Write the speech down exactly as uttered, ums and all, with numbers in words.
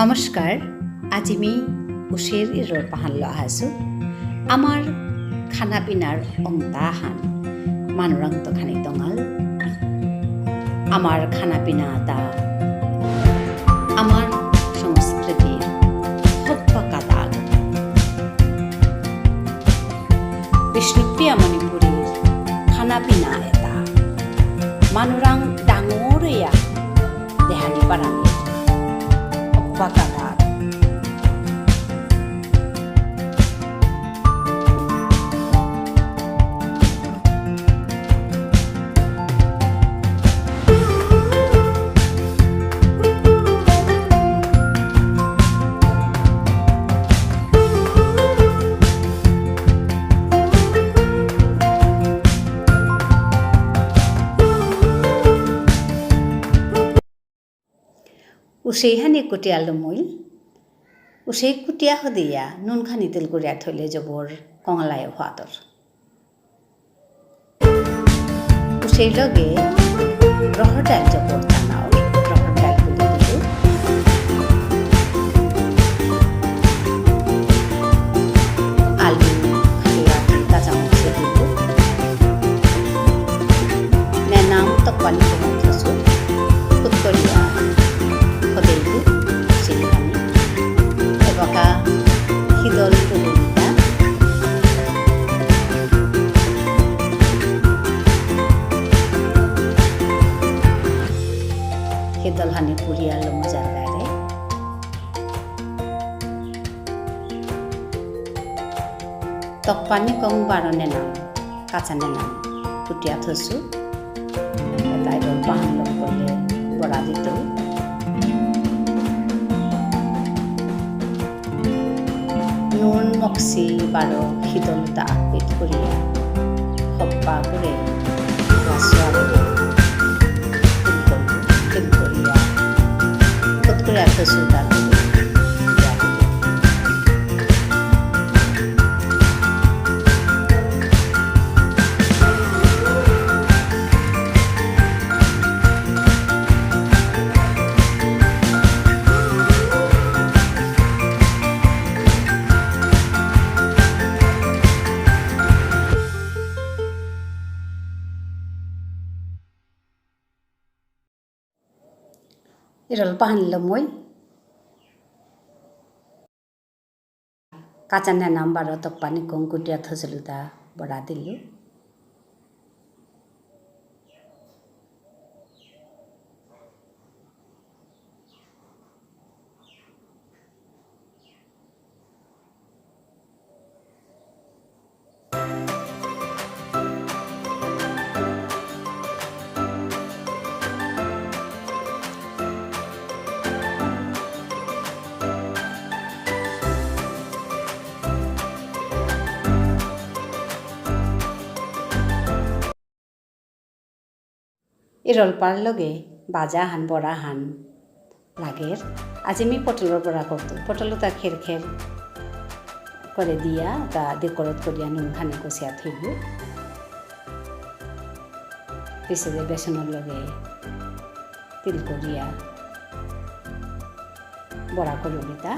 নমস্কার, আজি মি উষের ইরর পাহানলো আহাসু। আমার খানা পিনার অংতা আহান মানুরাংতো খানি তঙাল। আমার খানা পিনা এতা আমার সংস্কৃতির হব্বা কাদাগ। বিষ্ণুপ্রিয়া মণিপুরীর খানা পিনা এতা মানুরাং ডাঙরিয়া দেহানি পারানি হব্বা কাদাগ। উষেইহানি কুটিয়া লমইল, উষেই কুটিয়া হদিয়া নুনখানি তিলকুরিয়া থইলে জবর কঙালায় হুয়াতর। উষেই লগে রহর ডাইল জবর চানাও, রহর ডাইল বুলে দিলু। আলু, পিয়াজ, কাঁচা মরিচ দিলু। নেনাম তকপানি কমন থসু, কুতকরিয়া, খদেইলু, চিনি পানি। এবাকা হিদল পুরুলিয়া। হিদল হানি পুরিয়া লমজার গারে। তকপানি কং বারো নেনাম, কাঁচা নেনাম, কুটিয়া থসু। এতাই রোল পাহান লগ করলে বড়া দিত। নুন মকসি বারো হিদলতা আকপিত করিয়া, হব্বা করে, রাসুয়া করে, তিল করি-, তিল করিয়া, কত করে এত সুন্দর করে। ইরল পাহান লমই। কাঁচা নেনাম বারো তকপানি কং কুটিয়া থসুলুতা বড়া দিলু। ইরলপার লগে বাজা হান বড়া হান লাগের। আজি মি পটলর বড়া করতু। পটলতা খের খের করে দিয়া তা decorate করিয়া নুন খানি কষিয়া থইবু। পিছেদে বেসনর লগে তিল করিয়া বড়া করুরিতা।